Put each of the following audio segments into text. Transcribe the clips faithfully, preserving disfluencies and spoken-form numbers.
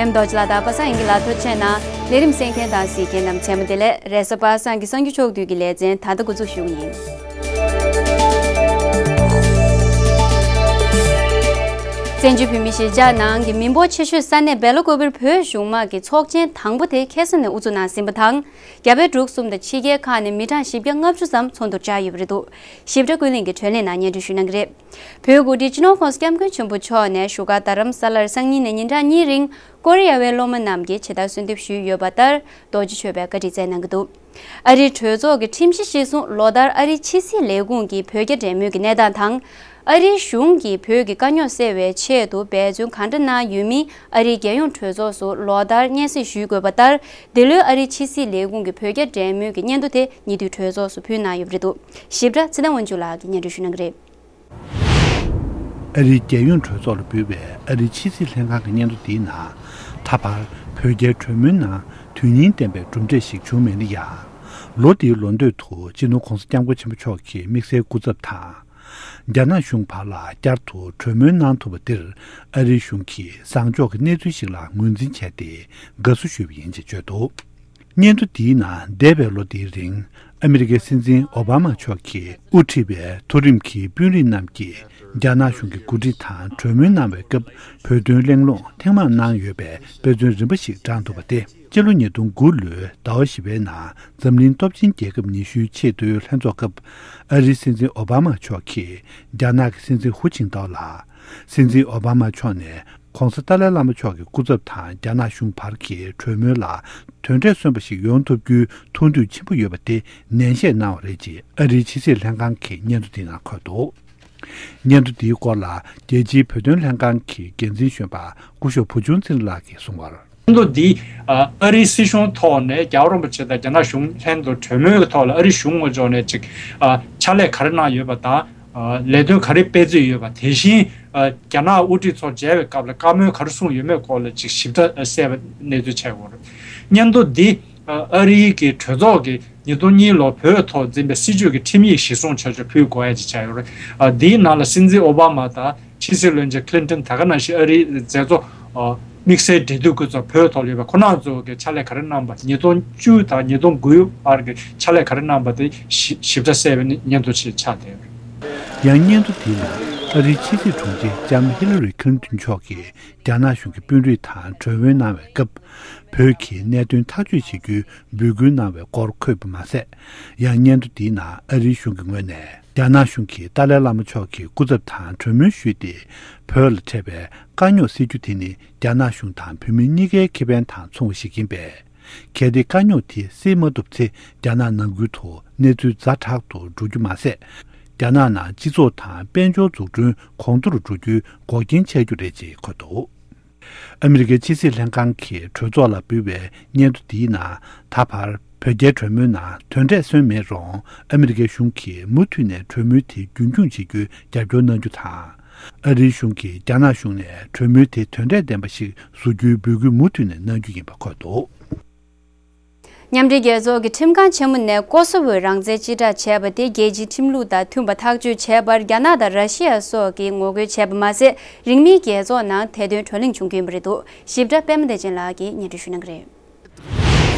ཨེམ་རྡོ་རྗེ་ལགས་དང་པ་སངས་དབྱངས་སྐྱིད་ལགས་ཐུགས་རྗེ་གནང་། ལས་རིམ་གསན་མཁན་དང་གཟིགས་མཁན་རྣམས་ཚང་མ་བདེ་ལེགས། རེས་གཟའ་པ་སངས་ཀྱི་གསར་འགྱུར་ཕྱོགས་བསྡུས་ཀྱི་ལེ་ཚན་ད་ལྟ་འགོ་འཛུགས་ཞུ་གི་ཡིན། བཙན་བྱོལ་བོད་མིའི་གཞིས་ཆགས་ནང་གི་མི་འབོར་ཆེ་ཤོས་ས་གནས་སྦེ་ལ་ཀོ་པིར་བོད་གཞུང་དམངས་ཀྱི་ཚོགས་ཆེན་དང་པོ་དེ་ཁ་སང་ནས་དབུ་འཛུགས་གནང་ཟིན་པ་དང་། རྒྱ་བལ་འབྲུག་གསུམ་དང་ཕྱི་རྒྱལ་ཁག་ནས་མི་གྲངས་བཞི་བརྒྱ་ལྔ་བཅུ་ཙམ་ཚོགས་འདུར་བཅར་ཡོད་པ་རེད་འདུག་ཞིབ་ཕྲ་ཀུན་གླེང་གི་བགྲོ་གླེང་ནང་སྙན་སྒྲོན་ཞུ་གནང་གི་རེད། བོད་འགོ་ཁྲིད་སྤྱི་ནོར་༸གོང་ས་༸སྐྱབས་མགོན་ཆེན་པོ་མཆོག་ནས་བཞུགས་སྒར་རྡ་རམ་ས་ལར་སང་ཉིན་ནས་ཉིན་གྲངས་གཉིས་རིང་ཀོ་རི་ཡ་བའི་སློབ་མ་རྣམས་ཀྱི་ཆེད་དར་གསོལ་འདེབས་ཞུས་ཡོད་པ་ལྟར། རྡོ་རྗེ་ཆོས་པས་བཀའ་ཁྲིད་སྩལ་གནང་གི་འདུག་ཨ་རིའི་གྲོས་ཚོགས་ཀྱི་ཁྲིམས་གཞི་གཞིར་བཟུང་ལོ་ལྟར་ཨ་རིའི་ཕྱི་སྲིད་ལས་ཁུངས་ཀྱིས་བོད་རྒྱ་འབྲེལ་མོལ་གྱི་གནས་སྟངས་དང་། ཨ་རིའི་གཞུང་གིས་བོད་ཀྱི་དཀའ་རྙོག་སེལ་བའི་ཆེད་དུ་འབད་བརྩོན་གང་འདྲ་གནང་ཡོད་མིན་ཨ་རིའི་རྒྱལ་ཡོངས་གྲོས་ཚོགས་སུ་ལོ་ལྟར་སྙན་སེང་ཞུ་དགོས་པ་ལྟར། འདི་ལོའི་ཨ་རིའི་ཕྱི་སྲིད་ལས་ཁུངས་ཀྱི་བོད་རྒྱ་འབྲེལ་མོལ་གྱི་སྙན་ཐོ་དེ་ཉེ་དུས་གྲོས་ཚོགས་སུ་ཕུལ་གནང་ཡོད་པ་རེད་འདུག་ཞིབ་ཕྲ་ཚེ་བརྟན་དབང་ཕྱུག་ལགས་ཀྱིས་སྙན་སྒྲོན་ཞུ་གནང་གི་རེད། ཨ་རིའི་རྒྱལ་ཡོངས་གྲོས་ཚོགས་ལ་འབུལ་བའི་ཨ་རིའི་ཕྱི་སྲིད་ལྷན་ཁང་གི་སྙན་ཐོ་འདིའི་ནང་། ད་བར་བོད་རྒྱའི་གྲོས་མོལ་ནང་དོན་སྙིང་ལྡན་པའི་གྲུབ་འབྲས་ཤིག་བྱུང་མེད་ན་ཡང་། ལོ་འདིའི་ལོ་མདོ་དུ་སྤྱི་ནོར་༸གོང་ས་༸སྐྱབས་མགོན་ཆེན་པོ་མཆོག་གིས་དམིགས་བསལ་སྐུ་ཚབ་དང་། རྒྱ་ནག་གཞུང་བར་ལ་བསྐྱར་དུ་གྲོས་མོལ་གནང་ཐུབ་པ་འདིར་ཨ་རིའི་གཞུང་གིས་བཟང་ཕྱོགས་ཀྱི་གནས་ཚུལ་ཞིག་ལ་ངོས་འཛིན་བྱས་ཏེ་དགའ་བསུ་ཞུས་པ་ཡིན་ཞེས་བརྗོད་འདུག་སྙན་ཐོ་འདིའི་ནང་འདས་པའི་ལོ་འདིའི་རིང་ཨ་མི་རི་ཀའི་སྲིད་འཛིན་ཨོ་བྷ་མ་མཆོག་གིས་དབུ་ཁྲིད་པའི་མཐོ་རིམ་གྱི་དཔོན་རིགས་རྣམས་ཀྱིས་རྒྱ་ནག་གཞུང་གི་འགོ་ཁྲིད་དང་གྲོས་མོལ་གནང་བའི་སྐབས་བོད་དོན་གླེང་སློང་ཐེངས་མང་གནང་ཡོད་པའི་དཔེ་མཚོན་རིམ་པ་ཞིག་བགྲངས་འདུག་པ་སྟེ། སྤྱི་ལོ་ཉིས་སྟོང་དགུ་ལོའི་ཟླ་བ་བཞི་པའི་ནང་འཛམ་གླིང་སྟོབས་ཆེན་རྒྱལ་ཁབ་ཉི་ཤུའི་ཆེས་མཐོའི་ལྷན་ཚོགས་སྐབས་ཨ་རིའི་སྲིད་འཛིན་ཨོ་བྷ་མ་མཆོག་གིས་རྒྱ་ནག་གི་སྲིད་འཛིན་ཧུ་ཅིན་ཏའོ་ལ། སྲིད་འཛིན་ཨོ་བྷ་མ་མཆོག་ནས་༸གོང་ས་ཏཱ་ལའི་བླ་མ་མཆོག་གི་སྐུ་ཚབ་དང་རྒྱ་ནག་གཞུང་བར་གྱི་གྲོས་མོལ་ལ་དོན་འབྲས་སོན་པ་ཞིག་ཡོང་ཐུབ་རྒྱུའི་ཐུགས་འདུན་ཆེན་པོ་ཡོད་པ་དེ་ནན་བཤད་གནང་བ་རེད་ཅེས་ཨ་རིའི་ཕྱི་སྲིད་ལྷན་ཁང་གི་སྙན་ཐོ་དེའི་ནང་འཁོད་འདུག་སྙན་ཐོ་འདིའི་སྐོར་ལ་རྒྱལ་སྤྱིའི་བོད་དོན་ལྷན་ཁང་གི་འགན་འཛིན་གཞོན་པ་སྐུ་ཞབས་བུ་ཆུང་ཚེ་རིང་ལགས་ཀྱིས་གསུངས་པར། ལྷན་ཐོ་འདི་ཨ་རིའི་སྲིད་གཞུང་ཐོག་ནས་རྒྱལ་བ་རིན་པོ་ཆེ་དང་རྒྱ་ནག་གཞུང་ལྷན་དུ་གྲོས་མོལ་གྱི་ཐོག་ལ་ཨ་རིའི་གཞུང་ངོས་ཕྱོགས་ནས་ཅིག་ཨ་ཕྱག་ལས་ག་རེ་གནང་ཡོད་པ་དང་། ཨ་ལས་དོན་ག་རེ་སྤེལ་རྩིས་ཡོད་པ། དེ་བཞིན་ཨ་རྒྱ་ནག་དབུ་ཁྲིད་ཚོ་མཇལ་བའི་སྐབས་ལ་བཀའ་མོལ་ག་རེ་གསུངས་ཡོད་མེད་སྐོར་ལ་ཅིག་ཞིབ་ཕྲ་གསལ་བའི་གནས་ཚུལ་ཆགས་ཡོད་རེད། སྙན་ཐོ་འདི་ཨ་ཨ་རིའི་གི་གྲོས་ཚོགས་ཀྱི་ཉིས་སྟོང་གཉིས་ལོར་བོད་ཐོག་འཛིན་པའི་སྲིད་བྱུས་ཀྱི་ཁྲིམས་ཡིག་གཞིར་བཟུང་བྱས་ཆོག་ཕུལ་དགོས་ཡ་ཅིག་ཆགས་ཡོད་རེད། ཨ་འདིའི་ནང་ལ་སྲིད་འཛིན་ཨོ་བྷ་མ་དང་། ཕྱི་སྲིད་བློན་ཆེན་ཁི་ལིན་ཏོན། ད་ག་ནང་བཞིན་ཨ་རིའི་མཛད་གཙོ་ཨ་དམིགས་བསལ་འབྲེལ་མཐུད་སྐུ་ཚབ་བོད་ཐོག་ལ་ཡོད་པ་ཁོ་རང་ཚོ་གི་ཕྱག་ལས་ག་རེ་གནང་པ། ཉིས་སྟོང་བཅུ་དང་ཉིས་སྟོང་དགུའི་བར་གྱི་ཕྱག་ལས་ག་རེ་གནང་པ་དེ་ཞིབ་ཞིབ་ཕྲ་གསལ་བའི་སྙན་ཐོ་ཞིག་ཆགས་བསྡད་ཡོད། ཡང་སྙན་ཐོ་དེའི་ནང་ཨ་རིའི་ཕྱི་སྲིད་དྲུང་ཆེ་ལྕམ་ཧི་ལ་རི་ཁི་ལིན་ཏོན་མཆོག་གིས་རྒྱ་ནག་གཞུང་གི་དཔོན་རིགས་དང་གྲོས་མོལ་གནང་བའི་སྐབས། བོད་ཀྱི་གནད་དོན་ཐག་གཅོད་བྱེད་རྒྱུའི་འབོད་སྐུལ་གནང་བའི་སྐོར་འཁོད་པ་མ་ཟད། ཡང་སྙན་ཐོ་འདིའི་ནང་ཨ་རིའི་གཞུང་གི་ངོས་ནས་རྒྱ་ནག་གཞུང་གིས་ཏཱ་ལའི་བླ་མ་མཆོག་གི་སྐུ་ཚབ་དང་གྲོས་མོལ་ཞུས་ཏེ། བོད་ལ་འཕྲད་པའི་དཀའ་རྙོག་སེལ་རྒྱུ་དེ་ནི་རྒྱ་ནག་གཞུང་དང་བོད་མི་གཉིས་ཀའི་ཁེ་ཕན་དང་མཚུངས་པ་ཞིག་ཡིན་པས། གལ་ཏེ་དཀའ་རྙོག་དེ་སེལ་མ་ཐུབ་ཚེ། རྒྱ་ནག་ནང་ཁུལ་དུ་གནས་ཚུལ་ཛ་དྲག་ཏུ་འགྲོ་རྒྱུ་མ་ཟད། རྒྱ་ནག་ནང་སྤྱི་ཚོགས་དང་དཔལ་འབྱོར་འཛུགས་སྐྲུན་གོང་མཐོར་འགྲོ་རྒྱུའི་འགོག་རྐྱེན་ཆགས་རྒྱུ་རེད་ཅེས་འཁོད་འདུག་ཨ་མི་རི་ཀའི་ཕྱི་སྲིད་ལྷན་ཁང་གིས་གྲོས་ཚོགས་ལ་འབུལ་བའི་སྙན་ཐོ་འདིའི་ནང་། ད་བར་བོད་རྒྱའི་གྲོས་མོལ་ནང་དོན་འབྲས་སོན་མེད་རུང་། ཨ་མི་རི་ཀའི་གཞུང་གིས་མུ་མཐུད་ནས་གྲོས་མོལ་དེ་རྒྱུན་འཁྱོངས་བྱེད་རྒྱུའི་རྒྱབ་སྐྱོར་གནང་རྒྱུ་དང་། ཨ་རིའི་གཞུང་གིས་རྒྱ་ནག་གཞུང་ནས་གྲོས་མོལ་དེ་དོན་འབྲས་ལྡན་པ་ཞིག་བཟོ་རྒྱུའི་འབོད་སྐུལ་མུ་མཐུད་ནས་གནང་རྒྱུ་ཡིན་པ་འཁོད་འདུག་མཉམ་འབྲེལ་རྒྱལ་ཚོགས་ཀྱི་ཁྲིམས་ཁང་ཆེན་མོ་ནས་ཀོ་སོ་ཝོའི་རང་བཙན་གཅིག་སྒྲིལ་བྱས་པ་དེ་རྒྱལ་སྤྱིའི་ཁྲིམས་ལུགས་དང་མཐུན་པ་ཐག་གཅོད་བྱས་པར་རྒྱ་ནག་དང་ར་ཤི་ཡ་སོགས་ཀྱིས་ངོ་རྒོལ་བྱས་པ་མ་ཟད། རིང་མིན་རྒྱལ་ཚོགས་ནང་དེ་དོན་བགྲོ་གླེང་བྱུང་རྒྱུ་ཡིན་པ་རེད་འདུག་ཞིབ་ཕྲ་པད་མ་བདེ་ཆེན་ལགས་ཀྱིས་སྙན་སྒྲོན་ཞུ་གནང་གི་རེད།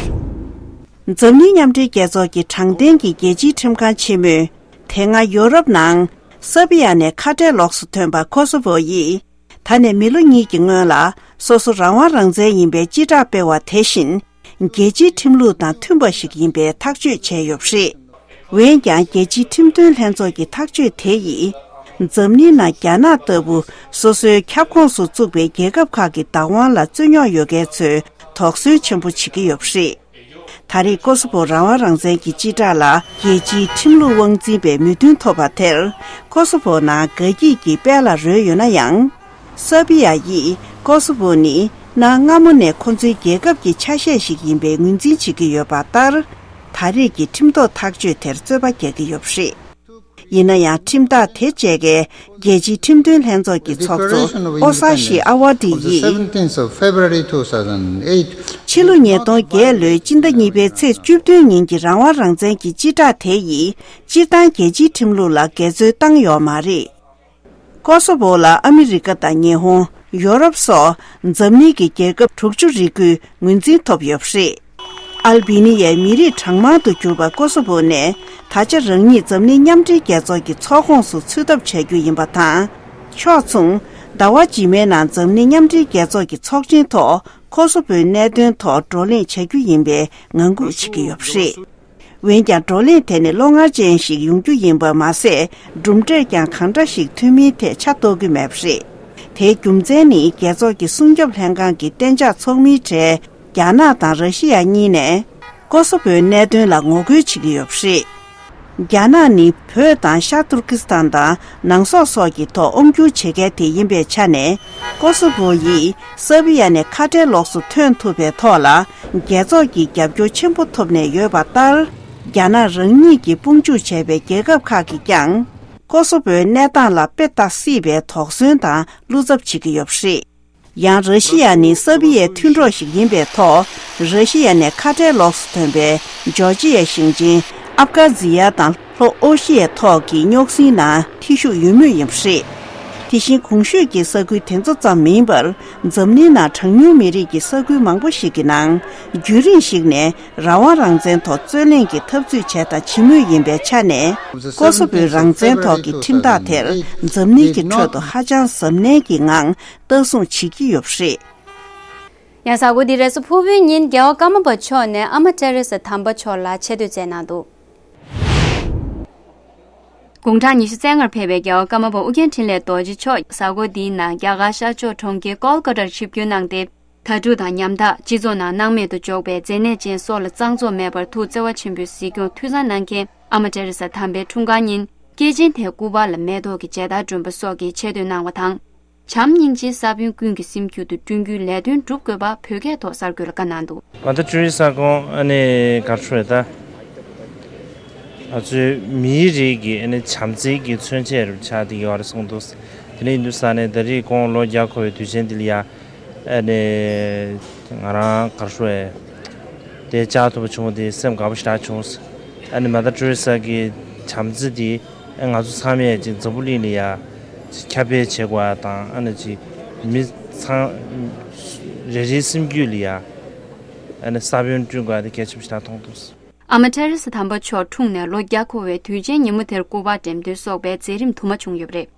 འཛམ་གླིང་མཉམ་འབྲེལ་རྒྱལ་ཚོགས་ཀྱི་དྲང་བདེན་གྱི་རྒྱལ་སྤྱིའི་ཁྲིམས་ཁང་ཆེན་མོས། དེ་སྔ་ཡོ་རོབ་ནང་སར་བི་ཡ་ནས་ཁ་བྲལ་ལོགས་སུ་ཐོན་པ་ཀོ་སོ་ཝོ་ཡིས། ད་ནས་མི་ལོ་གཉིས་ཀྱི་སྔོན་ལ་སོ་སོ་རང་དབང་རང་བཙན་ཡིན་པའི་སྤྱི་བསྒྲགས་སྤེལ་བ་དེ་བཞིན། རྒྱལ་སྤྱིའི་ཁྲིམས་ལུགས་དང་མཐུན་པ་ཞིག་ཡིན་པའི་ཐག་གཅོད་བྱས་ཡོད་པ་རེད། འོན་ཀྱང་རྒྱལ་སྤྱིའི་ཁྲིམས་དོན་ལྷན་ཚོགས་ཀྱི་ཐག་གཅོད་དེ་ཡིས། འཛམ་གླིང་ནང་རྒྱ་ནག་ལྟ་བུ་སོ་སོའི་ཁྱབ་ཁོངས་སུ་བཙུགས་པའི་རྒྱལ་ཁབ་ཁག་གི་བདག་དབང་ལ་རྩོད་རྙོག་ཡོད་མཁན་ཚོས་དོགས་ཟོན་ཆེན་པོ་བྱེད་ཀྱི་ཡོད་པ་རེད། ད་རེས་ཀོ་སོ་ཝོ་རང་དབང་རང་བཙན་གྱི་སྤྱི་བསྒྲགས་ལ་རྒྱལ་སྤྱིའི་ཁྲིམས་ལུགས་དབང་འཛིན་པས་མོས་མཐུན་ཐོབ་པ་དེར། ཀོ་སོ་ཝོ་ནང་དགའ་སྐྱིད་ཀྱི་དཔལ་ལ་རོལ་ཡོད་ན་ཡང་། སར་བི་ཡ་ཡིས་ཀོ་སོ་ཝོ་ནི་གནའ་སྔ་མོ་ནས་ཁོ་ཚོའི་རྒྱལ་ཁབ་ཀྱི་ཆ་ཤས་ཤིག་ཡིན་པའི་ངོས་འཛིན་བྱེད་ཀྱི་ཡོད་པ་ལྟར། ད་རེས་ཀྱི་ཁྲིམས་ཐོག་ཐག་གཅོད་དེར་རྩོད་པ་རྒྱག་གི་ཡོད་པ་རེད། ཡིན་ན་ཡང་ཁྲིམས་ཐག་དེ་བཅད་མཁན་རྒྱལ་སྤྱིའི་ཁྲིམས་དོན་ལྷན་ཚོགས་ཀྱི་ཚོགས་གཙོ་ཨོ་ས་ཤི་ཨ་ཝ་ཏི་ཡིས། ཕྱི་ལོ་ཉིས་སྟོང་བརྒྱད་ལོའི་སྤྱི་ཟླ་གཉིས་པའི་ཚེས་བཅུ་བདུན་ཉིན་གྱི་རང་དབང་རང་བཙན་གྱི་སྤྱི་བསྒྲགས་དེ་ཡིས་སྤྱིར་བཏང་རྒྱལ་སྤྱིའི་ཁྲིམས་ལུགས་ལ་འགལ་འཛོལ་བཏང་ཡོད་མ་རེད། ཀོ་སོ་ཝོ་ལ་ཨ་མི་རི་ཀ་དང་ཉི་ཧོང་ ཡོ་རོབ་སོགས་འཛམ་གླིང་གི་རྒྱལ་ཁབ་དྲུག་ཅུ་རེ་དགུས་ངོས་འཛིན་ཐོབ་ཡོད་པ་རེད། ཨལ་བི་ནི་ཡའི་མི་རིགས་གྲངས་མང་དུ་གྱུར་པ་ཀོ་སོ་བོ་ནས་ད་ཆ་རང་ཉིད་འཛམ་གླིང་མཉམ་འབྲེལ་རྒྱལ་ཚོགས་ཀྱི་ཚོགས་ཁོངས་སུ་ཚུད་ཐབས་བྱ་རྒྱུ་ཡིན་པ་དང་། ཕྱོགས་མཚུངས། ཟླ་བ་རྗེས་མའི་ནང་འཛམ་གླིང་མཉམ་འབྲེལ་རྒྱལ་ཚོགས་ཀྱི་ཚོགས་ཆེན་ཐོག་ཀོ་སོ་བོའི་གནད་དོན་ཐོག་བགྲོ་གླེང་བྱ་རྒྱུ་ཡིན་པའི་ངང་སྒུག་བྱེད་ཀྱི་ཡོད་པ་རེད། འོན་ཀྱང་བགྲོ་གླེང་དེ་ནི་བློ་ངར་ཅན་ཞིག་ཡོང་རྒྱུ་ཡིན་པ་མ་ཟད། གྲུབ་འབྲས་ཀྱང་གང་འདྲ་ཞིག་ཐོན་མིན་ཐད་ཆ་གཏོགས་ཀྱི་མེད་པ་རེད། དེའི་རྒྱུ་མཚན་ནི་རྒྱལ་ཚོགས་ཀྱི་སྲུང་སྐྱོབ་ལྷན་ཁང་གི་གཏན་འཇགས་ཚོགས་མིའི་གྲས་རྒྱ་ནག་དང་ར་ཤི་ཡ་གཉིས་ནས་ཀོ་སོ་བོའི་གནད་དོན་ལ་ངོ་རྒོལ་བྱེད་ཀྱི་ཡོད་པ་རེད། རྒྱ་ནག་ནི་བོད་དང་ཤར་ཏུར་ཀི་སི་ཐན་དང་ནང་སོག་སོགས་ཀྱི་ཐོག་དབང་བསྒྱུར་བྱེད་མཁན་དེ་ཡིན་པའི་ཆ་ནས། ཀོ་སོ་བོ་ཡིས་སར་བྷི་ཡ་ནས་ཁ་བྲལ་ལོགས་སུ་ཐོན་ཐུབ་པའི་ཐོག་ལ། རྒྱལ་ཚོགས་ཀྱི་རྒྱབ་སྐྱོར་ཆེན་པོ་ཐོབ་ནས་ཡོད་པ་ལྟར། རྒྱ་ནག་རང་ཉིད་ཀྱིས་དཔུང་འཇུག་བྱས་པའི་རྒྱལ་ཁབ་ཁག་གིས་ཀྱང་། ཀོ་སོ་བོའི་གནས་སྟངས་ལ་དཔེ་ལྟ་སྲིད་པའི་དོགས་ཟོན་དང་བློ་འཚབ་བྱེད་ཀྱི་ཡོད་པ་རེད། ཡང་། ར་ཤི་ཡ་ནི་སར་བྷི་ཡའི་མཐུན་གྲོགས་ཤིག་ཡིན་པའི་ཐོག་ར་ཤི་ཡ་ནས་ཁ་བྲལ་ལོགས་སུ་ཐོན་པའི་ཇོར་ཇི་ཡའི་ཞིང་ཆེན་ཨབ་ཀ་ཛི་ཡ་དང་ལྷོ་ཨོ་ཤི་ཡའི་ཐོག་གི་རྙོག་ཟིང་ནང་ཐེ་ཞུགས་ཡོད་མུས་ཡིན་པ་རེད། དེ་བཞིན་གོང་ཞུས་ཀྱི་ས་ཁུལ་དེ་ཚོ་ཙམ་མིན་པར། འཛམ་གླིང་ནང་གྲངས་ཉུང་མི་རིགས་ཀྱི་ས་ཁུལ་མང་པོ་ཞིག་གི་ནང་རྒྱུན་རིང་ཞིག་ནས་རང་དབང་རང་བཙན་ཐོག་རྩོད་གླེང་གི་འཐབ་རྩོད་བྱས་དང་བྱེད་མུས་ཡིན་པའི་ཆ་ནས། ཀོ་སོ་བོའི་རང་བཙན་ཐོག་གི་ཁྲིམས་ཐག་དེར་འཛམ་གླིང་གི་ཁྲོད་དུ་ཧ་ཅང་གཟབ་ནན་གྱི་ངང་ལྟ་སྲུང་བྱེད་ཀྱི་ཡོད་པ་རེད། ཡང་གཟའ་འཁོར་འདིའི་རེས་གཟའ་ཕུར་བུའི་ཉིན་རྒྱལ་བ་ཀརྨ་པ་མཆོག་ནས་ཨ་མ་ཏེ་རེ་ས་དམ་པ་མཆོག་ལ་ཆེ་བསྟོད་མཛད་གནང་འདུག་དགུང་གྲངས་ཉི་ཤུ་རྩ་ལྔར་ཕེབས་པའི་རྒྱལ་བ་ཀརྨ་པ་ཨུ་རྒྱན་འཕྲིན་ལས་རྡོ་རྗེ་མཆོག་གཟའ་འཁོར་འདིའི་ནང་རྒྱ་གར་ཤར་ཕྱོགས་གྲོང་ཁྱེར་ཀོལ་ཀ་ཏར་ཆིབས་བསྒྱུར་གནང་སྟེ། དྭ་ཕྲུག་དང་ཉམ་ཐག་སྤྱི་ཚོགས་ནང་སྣང་མེད་དུ་འཇོག་པའི་མཛེ་ནད་ཅན་སྲོག་ལ་གཙང་བཙོག་མེད་པར་ཐུགས་བརྩེ་བ་ཆེན་པོས་གཟིགས་སྐྱོང་ཐུགས་བསམ་གནང་མཁན་ཨ་མ་ཏེ་རེ་ས་དམ་པའི་འཁྲུངས་སྐར་ཉིན། སྐྱེས་ཆེན་དེ་སྐུ་པར་ལ་མེ་ཏོག་གི་མཇལ་དར་སྒྲོན་པ་སོགས་ཀྱིས་ཆེ་བསྟོད་གནང་བ་དང་། བྱམས་སྙིང་རྗེའི་ས་བོན་ཀུན་གྱི་སེམས་རྒྱུད་དུ་བསྐྲུན་རྒྱུའི་ལས་དོན་སྒྲུབ་དགོས་པ་བོད་སྐད་ཐོག་གསར་འགོད་ལ་བཀའ་གནང་འདུག་མ་ད་ཀྲུའུ་རི་ས་ཁོང་ཨ་ནི་གར་ཤོར་ད། ང་ཚོའི་མིའི་རིགས་ཀྱི་ཨ་ནི་བྱམས་བརྩེ་གི་མཚོན་བྱེད་རུ་ཆགས་བསྡད་ཡོད་རེད་གསུངས་འདུག་དེ་ནས་ཡིན་དུས་ས་ནས་ད་རེས་ཁོང་ལོ་བརྒྱ་འཁོར་བའི་དུས་ཆེན་འདི་ལ་ཡ། ཨ་ནི་ང་རང་གར་ཤོར་དེ་བཅར་ཐུབ་པ་བྱུང་བ་དེ་སེམས་དགའ་པོ་ཞེ་དྲག་བྱུང་། ཨ་ནི་མ་ད་ཀྲུའུ་རི་ས་གི་བྱམས་བརྩེ་དེ་ང་ཚོ་ཚང་མས་ཅིག་འཛམ་བུ་གླིང་ལ་ཡ་ཅིག་ཁྱབ་སྤེལ་བྱེད་དགོས་པ་དང་། ཨ་ནི་ཅིག་མི་ཚང་རེ་རེའི་སེམས་རྒྱུད་ལ་ཡ་ཨ་ནི་ས་བོན་བསྐྲུན་དགོས་པ་དེ་གལ་ཆེན་པོ་ཞེ་དྲག་མཐོང་འདུག་ཨ་མ་ཏེ་རེ་ས་དམ་པ་མཆོག་འཁྲུངས་ནས་ལོ་བརྒྱ་འཁོར་བའི་དུས་ཆེན་ཉིན་མོ་དེར་སྐུ་པར་འགྲེམས་སྟོན་སོགས་པའི་མཛད་རིམ་དུ་མ་བྱུང་ཡོད་པ་རེད།